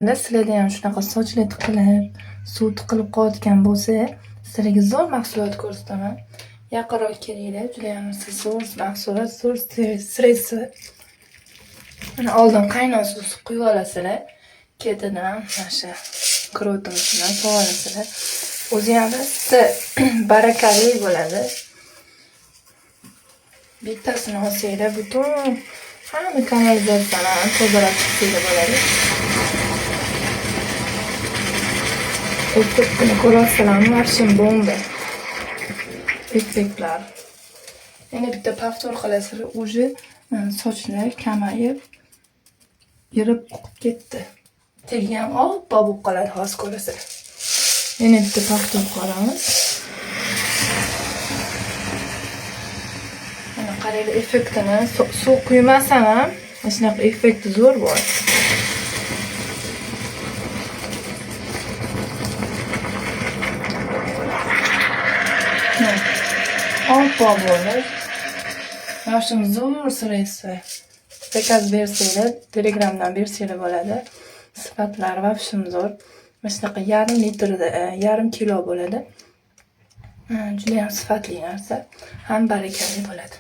Sizlarda ham shunaqa sochlar tiqilib, suv tiqilib qolayotgan bo'lsa, sizlarga zo'r mahsulot ko'rsataman. Yaqinroq kelinglar, judayam zo'r mahsulot, zo'r средство. Mana oldin qaynoq suv quyib olasizlar, ketidan mana shu krotimiz bilan olasizlar. O'zi ham rosa barakali bo'ladi. Bittasini olsanglar, butun hamma kanalizatsiyalarni tozalab chiqsanglar bo'ladi. Effektini ko'ryapsizlarmi? Вообще bomba. Effektlar. Yana bitta повтор qilasizlar, уже sochlar kamayib, yirib oqib ketdi. Tegi ham oppoq bo'lib qoladi, hozir ko'rasizlar. Yana bitta повтор qilamiz. Mana qaranglar effektini. Suv quymasam ham mana shunaqa effekti zo'r bo'ladi. Oppoq bo'ldi. Mana shu zo'r средство. Zakaz bersanglar, Telegramdan bersanglar bo'ladi. Sifatlari вообще zo'r. Mana shunaqa yarim litrda, yarim kilo bo'ladi. Judayam sifatli narsa, ham barakali bo'ladi.